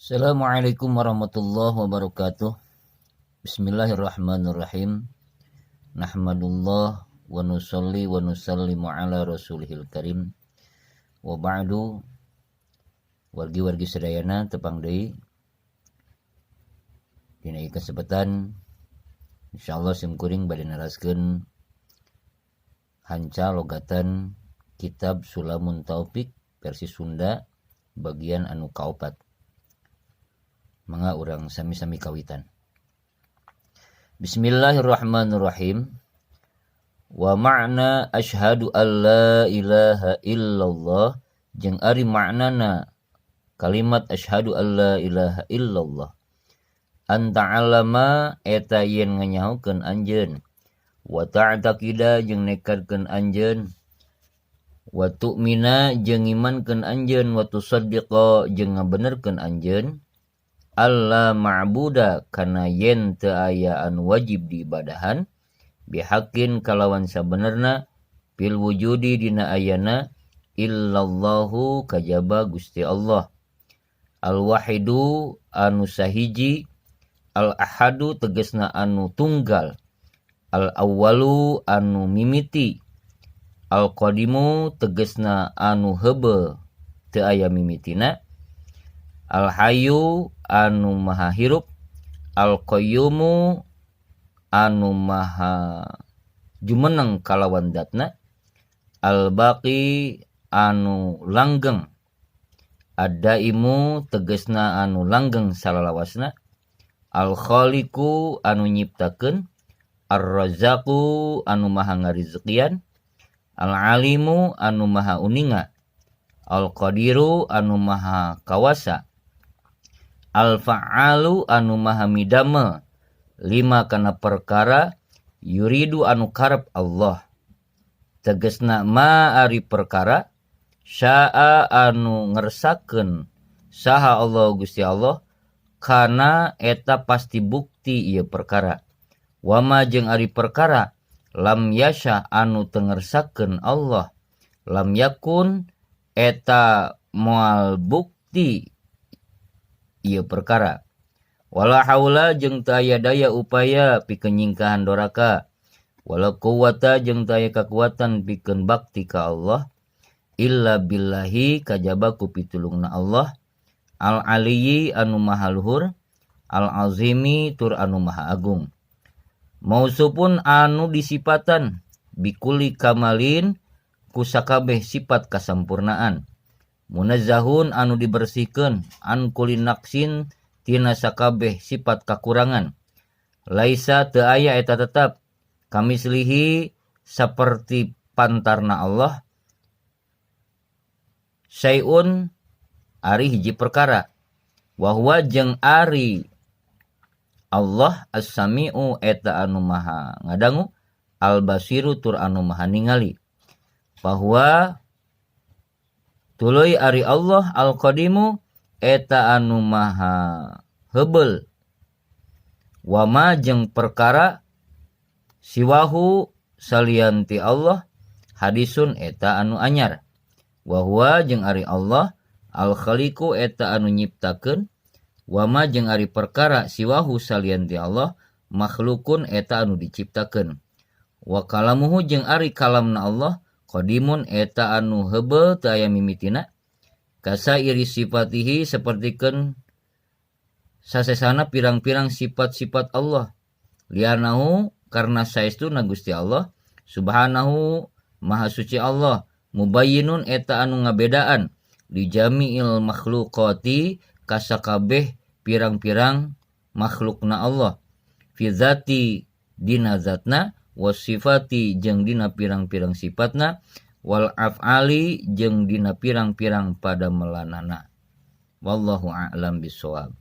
Assalamualaikum warahmatullahi wabarakatuh. Bismillahirrahmanirrahim. Nahmadullah wa nusalli wa nusallimu ala rasulihil karim. Wa ba'du. Wargi-wargi sadayana, tepang deui dina ieu kesempatan, insyaallah sim kuring bade neraskeun hanca logatan kitab Sulamun Taufik versi Sunda bagian anu kaopat. Mangga urang sami-sami kawitan. Bismillahirrahmanirrahim. Wa makna asyhadu alla ilaha illallah, jeung ari maknana kalimat asyhadu alla ilaha illallah, an ta'alama eta yen nganyahokeun anjeun, wa ta'taqida jeung nekadkeun anjeun, wa tu'mina jeung ngimankeun anjeun, wa tusaddiqa jeung ngabenerkeun anjeun, alla ma'buda kana yen teu aya anu wajib diibadahan, bihaqqin kalawan sabenerna, fil wujudi dina ayana, illallahu kajaba Gusti Allah, al wahidu anu sahiji, al ahadu tegesna anu tunggal, al awwalu anu mimiti, al qadimu tegesna anu heubeul teu aya mimitina, al hayyu anu maha hirup, al qayyumu anu maha jumeneng kalawan datna, al baqi anu langgeng, ad-daimu tegesna anu langgeng salalawasna, al khaliqu anu nyiptakeun, ar-razzaqu anu maha ngarizkian, al alimu anu maha uninga, al qadiru anu maha kawasa, al-fa'alu anu maha midamel, lima kana perkara, yuridu anu karep Allah, tegesna ma ari perkara, sya'a anu ngersakeun saha Allah Gusti Allah, kana eta pasti bukti ieu perkara, wama jeung ari perkara, lam yasya anu teu ngersakeun Allah, lam yakun eta moal bukti ieu perkara. Wala haula jeung teu aya daya upaya pikeun nyingkahan doraka, wala quwwata jeung teu aya kakuatan pikeun bakti ka Allah, illa billahi kajaba ku pitulungna Allah, al aliyyi anu maha luhur, al azimi tur anu maha agung. Mausufun anu disipatan, bikuli kamalin ku sakabeh sifat kasampurnaan, munazzahun anu dibersihkeun, an kulli naqsin tina sakabeh sifat kakurangan, laisa teu aya eta tetep, kamislihi saperti pantarna Allah, syai'un ari hiji perkara. Wahwa jeung ari Allah, as-sami'u eta anu maha ngadangu, al-basiru tur anu maha ningali. Bahwa tuluy ari Allah, al-qadimu eta anu maha heubeul, wama jeung perkara, siwahu salian ti Allah, hadisun eta anu anyar. Wahwa jeung ari Allah, al-khaliqu eta anu nyiptakeun, wama jeung ari perkara, siwahu salian ti Allah, makhlukun eta anu diciptakeun. Wa kalamuhu jeung ari kalamna Allah, qadimun eta anu heubeul teu aya mimitina, kasairi sifatihi sapertikeun sasesana pirang-pirang sifat-sifat Allah, lianahu karena saestuna Gusti Allah subhanahu maha suci Allah, mubayyinun eta anu ngabedaan, li jami'il makhluqati kasakabeh pirang-pirang makhlukna Allah, fi zati dina zatna, wasifati jeung dina pirang-pirang sifatna, wal af'ali jeung dina pirang-pirang padamelanana. Wallahu a'lam bissawab.